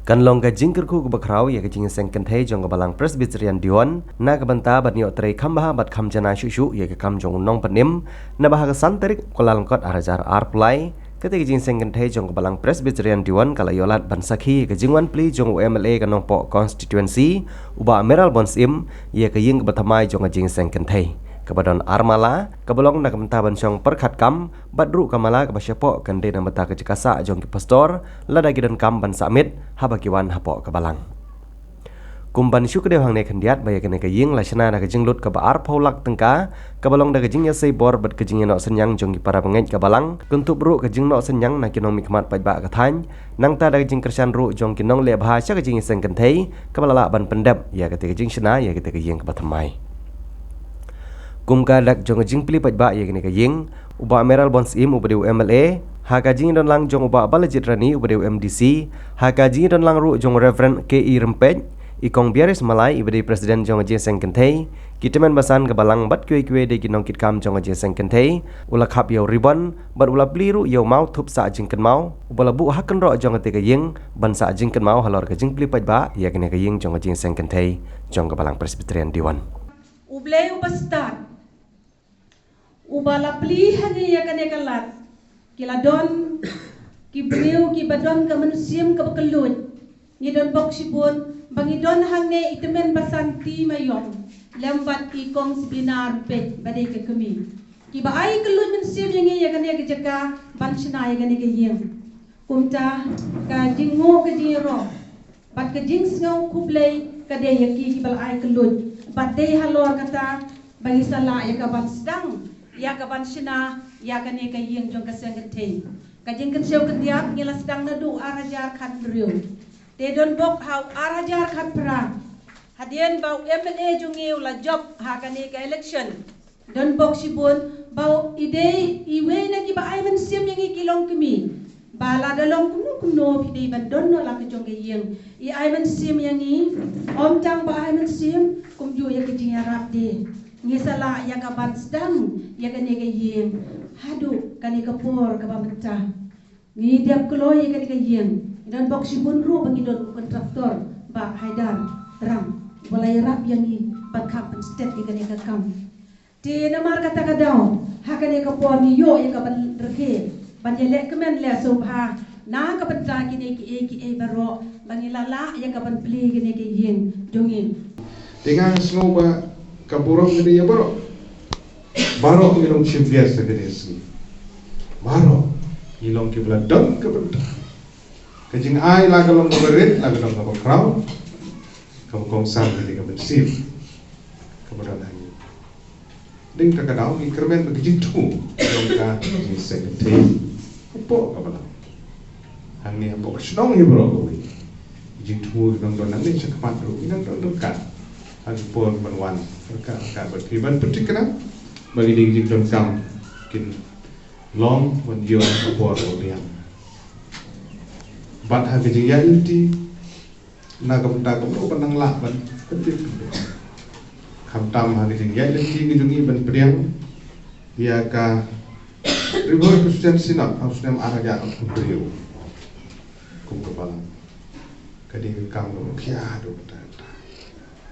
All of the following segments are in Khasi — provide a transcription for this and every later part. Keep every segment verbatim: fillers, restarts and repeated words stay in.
Kan long ka jingkyrkhu kaba khraw ïa ka jingseng kynthei jong ka Balang Presbyterian Dewan na ka bynta ban ïoh trei kham bha bad kham janai shuh shuh ïa ka kam jong u nongpynim, naba ha ka san tarik Kyllalyngkot ar hajar arphew lai, kata ka jingseng kynthei jong ka Balang Presbyterian Dewan ka la ïoh lad ban sakhi ïa ka jingwan plie jong u M L A ka Nongpoh Constituency, u Bah Mayralborn Syiem, ïa ka ïing kaba thymmai jong ka jingseng kynthei, kaba don ar mala, kaba long na ka bynta ban shong pyrkhat kam, bad ruh ka mala kaba shapoh kan dei na ka bynta ka jaka sah jong ki pastor, lada ki donkam ban sah miet haba ki wan hapoh ka Balang. Kum ban shu kdew hangne khyndiat ba ïa kane ka ïing la shna da ka jinglut kaba arphew lak tyngka, kaba long da ka jingïasei bor bad ka jingïanoh synñiang jong ki para bangeit ka Balang, kynthup ruh ka jingnoh synñiang na ki nongmihkhmat paidbah ka thaiñ, nangta da ka jingkyrshan ruh jong ki nongleh bha sha ka jingseng kynthei, kaba la lah ban pyndep ïa kata ka jingshna ïa kata ka ïing kaba thymmai. Kum ka dak jong ka jingplie paidbah ïa kane ka ïing, u Bah Mayralborn Syiem uba dei u M L A, ha ka jingdon lang jong u Bah Balajied Rani uba dei u M D C, ha ka jingdon lang ruh jong u Reverend K E Rympeit, i Kong Biaris Malai iba dei President jong ka jingseng kynthei, ki tymmen basan ka Balang bad kiwei kiwei de ki nongkitkam jong ka jingseng kynthei, u la khap ïa u ribbon, bad u la plie ruh ïa u maw thup sah jingkynmaw, uba la buh ha kynroh jong kata ka ïing, ban sah jingkynmaw halor ka jingplie paidbah ïa kane ka ïing jong ka jingseng kynthei jong ka Balang Presbyterian Dewan. U Blei uba stad, uba la plie ha ngi ïa kane ka lad, ki la don ki briew kiba don ka mynsiem kaba kylluid. Ngi don bok shibun ba ngi don hangne i tymmen basan T. Maiong, lem bad i Kong Sabina Rympeit ba dei ka kmie, kiba ai kylluid mynsiem ïa ngi ïa kane ka jaka ban shna ïa kane ka ïing. Kumta ka jingnguh ka jingïaroh bad ka jingsngew khublei ka dei ïa ki kiba la ai kylluid, bad dei halor kata ba ngi sa lah ïa ka ban sdang ïa ka ban shna ïa kane ka ïing jong ka seng kynthei. Ka jingkynshew khyndiat ngi la sdang naduh ar hajar khathynriew. Te don bok ha u ar hajar khatphra, hadien ba u M L A jong ngi u la jop ha kane ka election, don bok shibun ba i dei iwei na kiba ai mynsiem ïa ngi ki longkmie, ba lada long kumno kumno phi dei ban don noh la ka jong ka ïing. I ai mynsiem ïa ngi, ym tang ba ai mynsiem, kumjuh ïa ka jingïarap de. Ngi sa lah ïa ka ban sdang ïa kane ka ïing haduh kane ka por kaba mynta. Ngi dep kloi ïa kane ka ïing. Ngi don bok shibun ruh ba ngi don u kontraktor, Bah Haidar Tyrang, ba la ïarap ïa ngi ban kham pynstet ïa kane ka kam. Te namar kata ka daw, ha kane ka por ngi ïoh ïa ka ban rkhie ban ïaleh kmen leh sngewbha na ka bynta kine kiei kiei baroh ba ngi la lah ïa ka ban plie kane ka ïing jong ngi. Te nga sngew ba ka burom ka dei ïa baroh. Baroh ngi long chief guest ha kane ka sngi. Baroh ngi long kiba la don ka bynta. Ka jingai la ka long kaba rit, la ka long kaba khraw, kaba kongsan ka dei ka mynsiem kaba don ha ngi. Dei kata ka daw ngi kyrmen ba ka jingthmu jong ka jingseng kynthei hapoh ka Balang, hangne hapoh ka shnong hi baroh kawei. Jingthmu ki nang don nangne shakhmat ruh ki nang don ryngkat ha ki por ban wan ryngkat ryngkat bad ki ban pynthikna ba kine ki jingdonkam kin long ban ïoh ha ka por kaba biang. Bad ha ka jingïaid lynti na ka bynta kumno ban nang lah ban pyntip, khamtam ha ka jingïaid lynti ka jong ngi ban pdiang ïa ka Ri Bhoi Christian Synod ha u snem ar hajar arphew hynriew. Kum ka Balang, ka dei ka kam kaba khia haduh katta katta.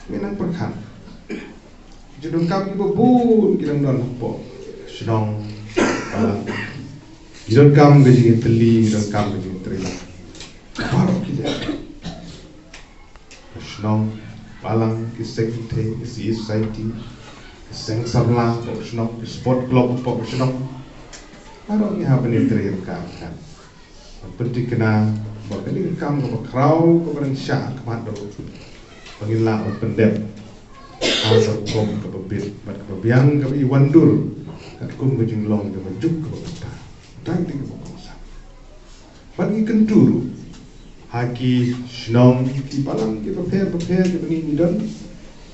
Ngi nang pyrkhat, ki jingdonkam kiba bun ki dang don hapoh shnong, Balang. Ki donkam ka jingïatylli, ki donkam ka jingïatreilang. Baroh ki jaka, ka shnong, Balang, ki seng kynthei, ki society, ki seng samla hapoh ka shnong, ki sport club hapoh ka shnong. Baroh ngi hap ban ïatrei ryngkat ryngkat ban pynthikna ba kane ka kam kaba khraw kaba dang shah ha khmat ruh, ba ngin lah ban pyndep ha ka rukom kaba bit bad kaba biang, kaba iwandur katkum ka jinglong kaba juk kaba mynta. Dang dei kaba kongsan. Bad ngi kyntu ruh ha ki shnong, ki Balang kiba pher bapher kiba ngi don,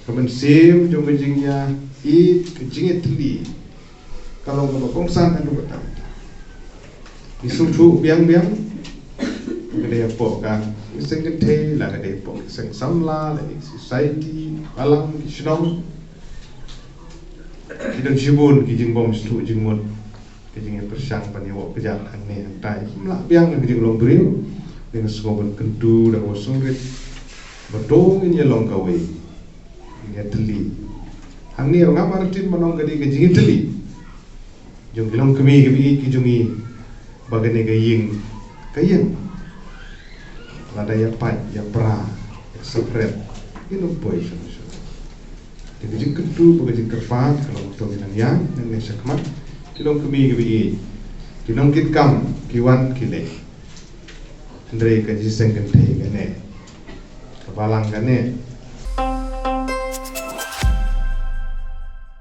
ka mynsiem jong ka jingïaid, ka jingïatylli ka long kaba kongsan haduh katta katta. Ngi sngewthuh biang biang, ka dei hapoh ka seng kynthei, la ka dei hapoh ka seng samla, la ka dei society, Balang, ki shnong. Ki don shibun ki jingbym sngewthuh jingmut, ki jingïapyrshang ban ïawoh kjat hangne hangtai. Ym lah biang ka jinglong briew, ka Ngin sngewbha ban kyntu da kaba sngewrit ba to ngin ïa long kawei, ngin ïa tylli. Hangne ruh ngam artatien ban ong ka dei ka jingïatylli jong ki longkmie ki baieit ki jong ngi, ba kane ka ïing ka ïeng lada ïa pait ïa pra ïa sapret, ngin ym poi shuh shuh. Te ka jingkyntu bad ka jingkyrpad ka long to ngin nang ïaid nangne shakhmat, ki longkmie ki baieit, ki nongkitkam ki wan ki leit. Hynrei ka jingïaseng kynthei kane, ka balang kane,